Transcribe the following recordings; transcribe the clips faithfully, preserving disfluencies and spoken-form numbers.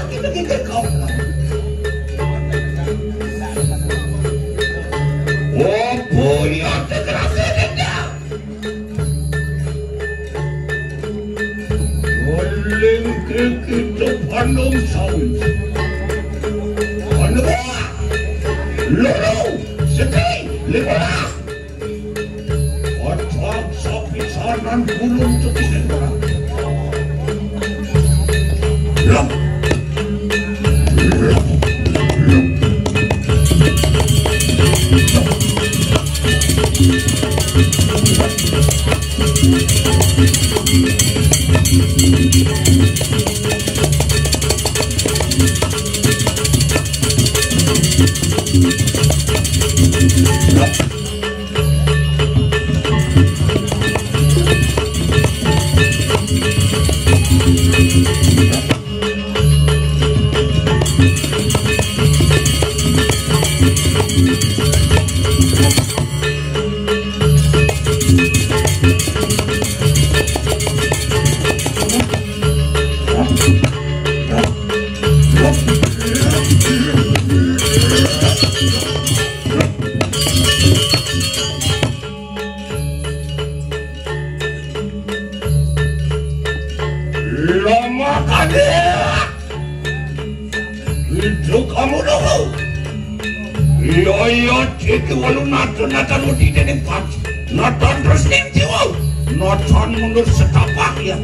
Kita kita kau. Oh, punya kekerasan dia. Oleng ke kita pandang sawit. Pandang. Lolo, sedih, lima. Otak sapi sanan bulung tepisan orang. Lep. Lep. Lep. Lama kali. Itu kamu dulu. Iya, iya, cek walu nata, nata roti dening pas. Nata terus ning jiwa. Nata mundur setapak ya.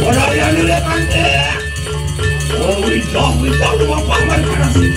Ora ya, ora ya, ora ya. Oh, wis, wis, wis, wis, wis, wis.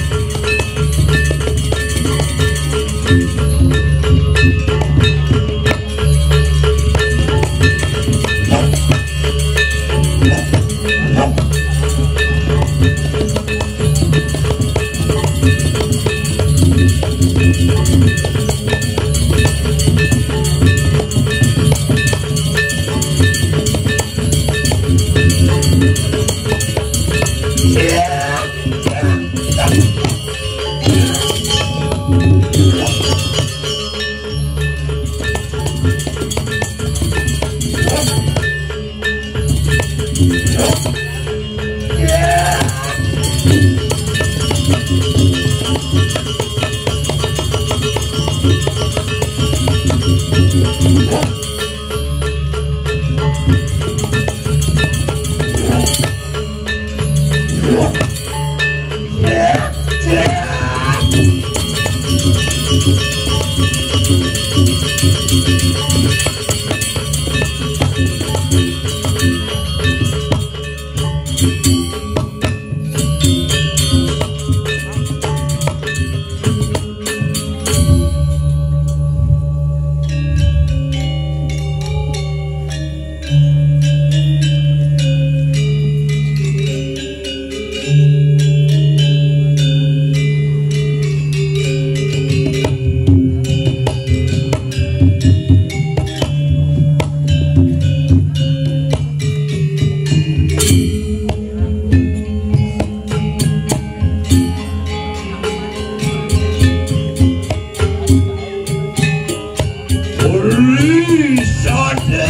Sada.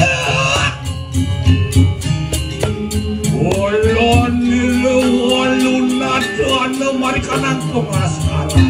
Walon nilu walunata anu marikanang kemaskaran.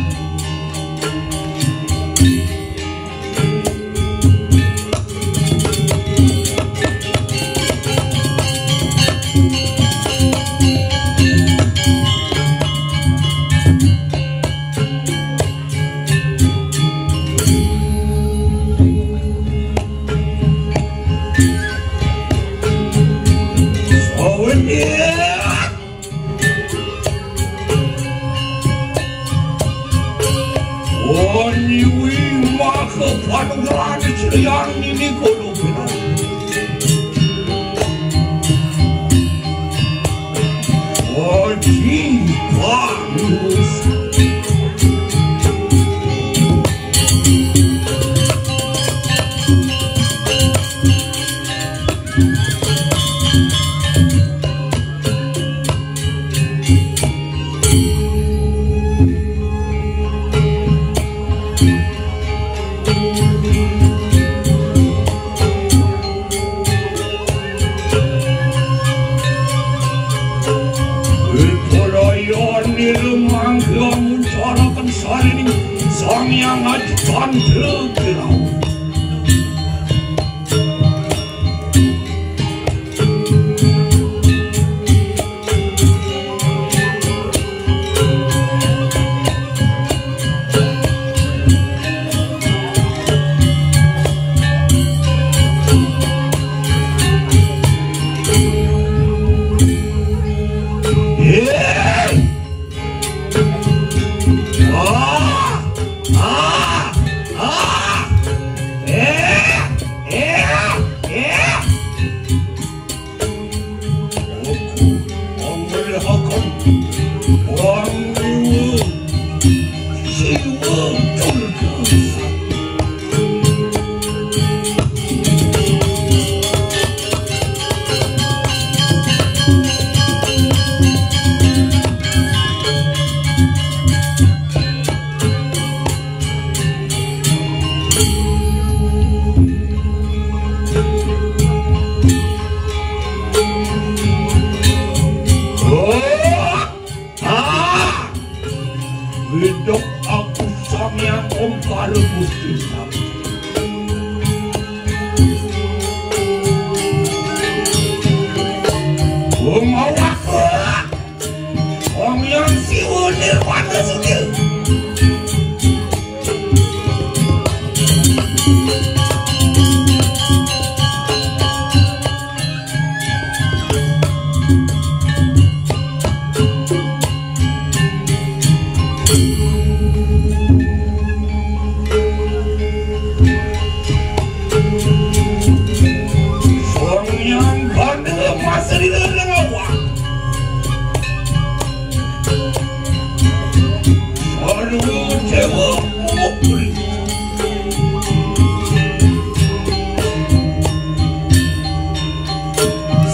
Oniwi maka panugrahani Sri Yang nini kono pinang. Oji panus. Ipolayan nirmang lamun cara pensarining Sang Hyang Aji Tandra Gelaw. Aku manggihaken Wang Dewa Siwa Durga. Widok aku Sang Hyang Omkara Gusti Sang. Wong awak. Sang Hyang Siwa Nirwana Sudil. Sang Hyang Gandha Masrila Nengawang. Sarwa Dewa Putri.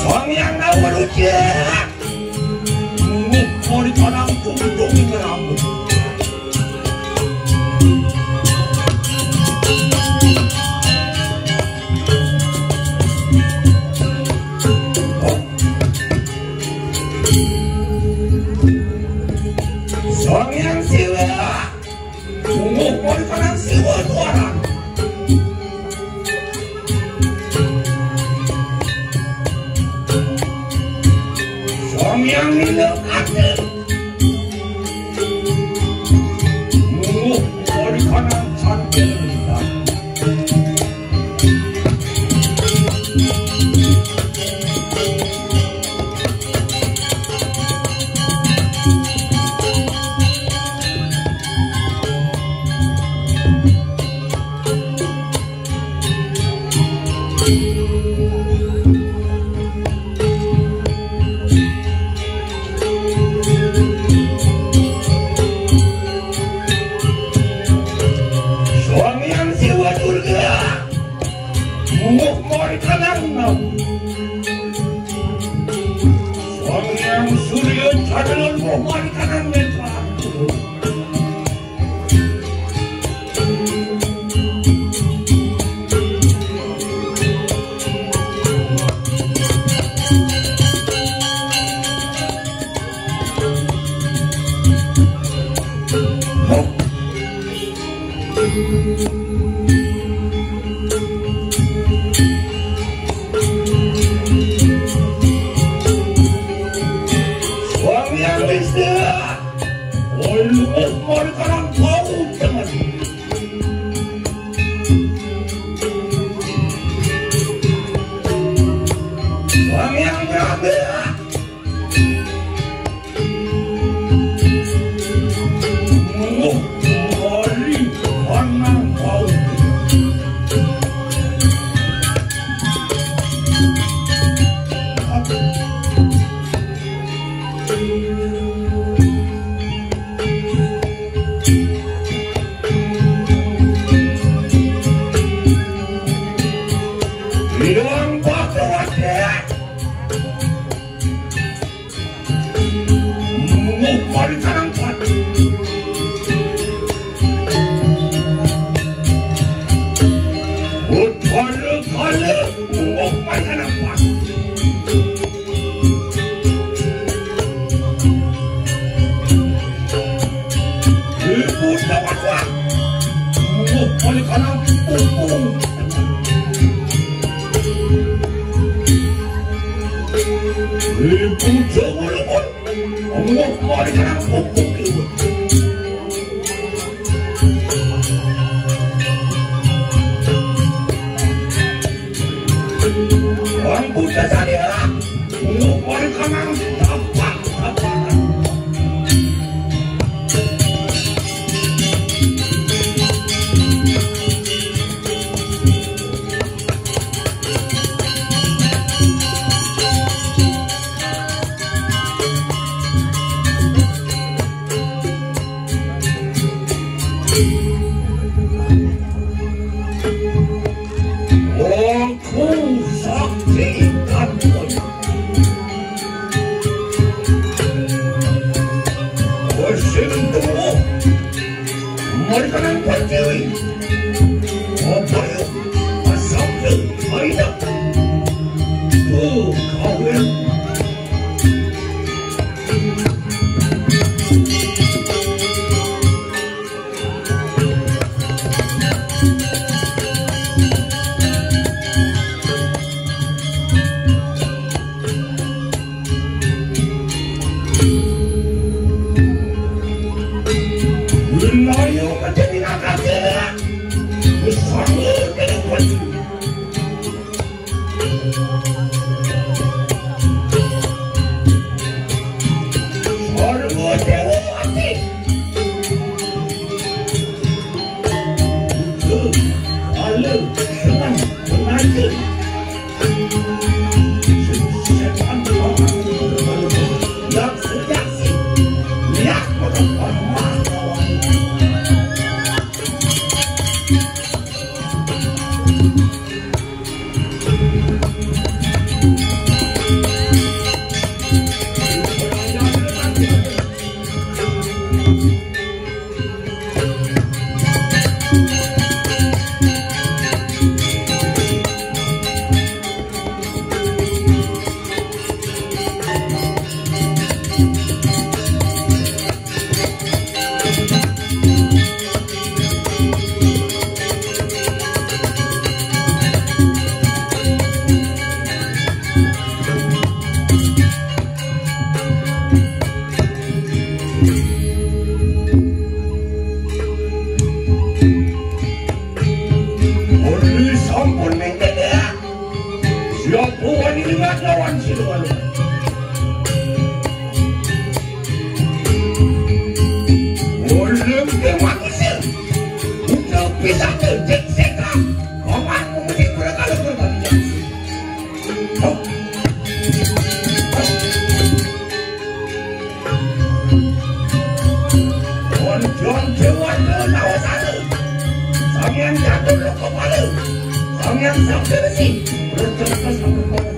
Sang Hyang Nawa Ruci. Mungguh kori kanang tungtung ing rambut. Sang Hyang Siwa. Mungguh kori kanang Siwa Tuaran. Sang Hyang Nila Kandel. Mungguh kori kanang Sanjel. Sang Hyang Siwa Durga. Mungguh kori kanang Nam. Sang Hyang Surya Candra. Mungguh kori kanang Netra. Ilang baka wate. Mungupal ka ng pat. Utwal ka le, mungupal ka ng pat. Ribut na patwa. Mungupal ka ng pupung. Ribut sa ulungun. Mungupal ka ng pupung. Ang puta sa nila, umupal ka ng tapak-tapakan. Oku sakti kanton. Osin tumo. Marikanang patiwi. Obayo. Asapil. Aina. Tu kawin. Layo ka dyan, inakakilala. Gusto ko, pinagpatuloy. Oli sampun nentega. Siap bukan ini ngagawan si luar. Ulung ke manusia. Untuk bisa terjek sekam. Paman mesti berkala berbagi. Hop. Hop. Konjong Dewa Nawa Sari. Samian Catur Lokopala. Samian Sabda Besi. Berjaya sampai pada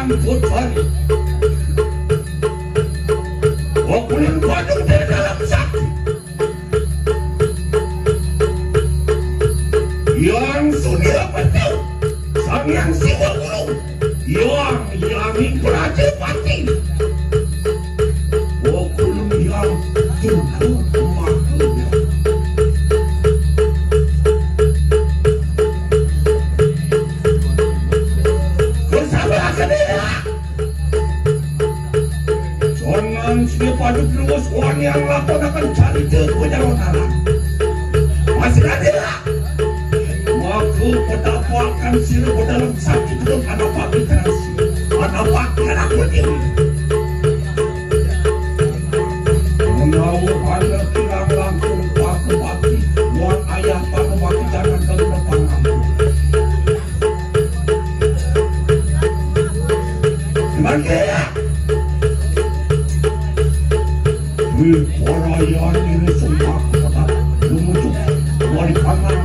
Putri. Wakulun Badung dari dalam sakti. Yang Surya Petung, Sang Yang Siwa Guru, Yang Yami Prajapati. Wakulun yang tunggu makhluknya. Bersama kedua. Jangan sini pada terus wan yang lakonaken carita penyerotaran. Masih ada. Maka petapakan sira dalam sakit belum ada pagi terasi. Ada pagi anak putih. Menawa ada kirang langkung pagi-pagi, wan ayah pagi-pagi jangan terdepan aku. Mangke. Wih, ora ya ini sumpah kota lumucuk wali pangan.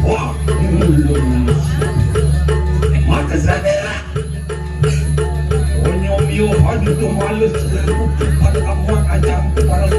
Wah, ini lho. Mata sadera. Onyo mio hadi tu males lumucuk pada kamuan ajam kepala.